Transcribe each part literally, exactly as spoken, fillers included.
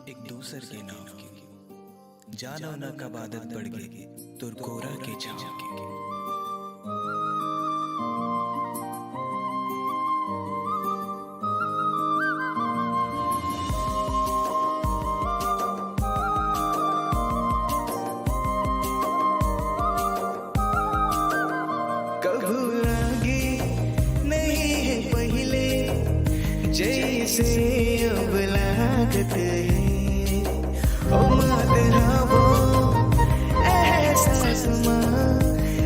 एक दूसर के नाव के। जानो न कब आदत पड़ गे तोर गोरा के छाव के। कभू लागे नहीं है पहिले, जैसे अब लागत है। ओ मात रावो एहसास मा,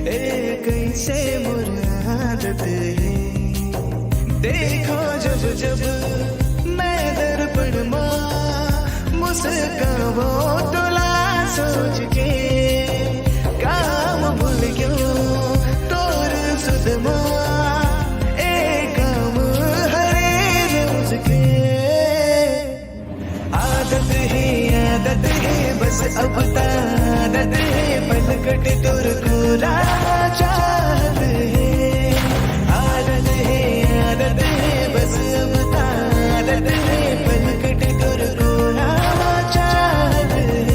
ए कैसे मोर आदत है। देखो जब जब मैं दर्पण मा, मुस्कावो तोला सोच के। काम भूल क्यों तोर सुदमा, ए काम हरे रोज के। आदत है, आदत है, बस अब त आदत है, पलकट तोर कोरा चाहत है। आदत है, आदत है, बस अब त आदत है, पलकट तोर कोरा चाहत है।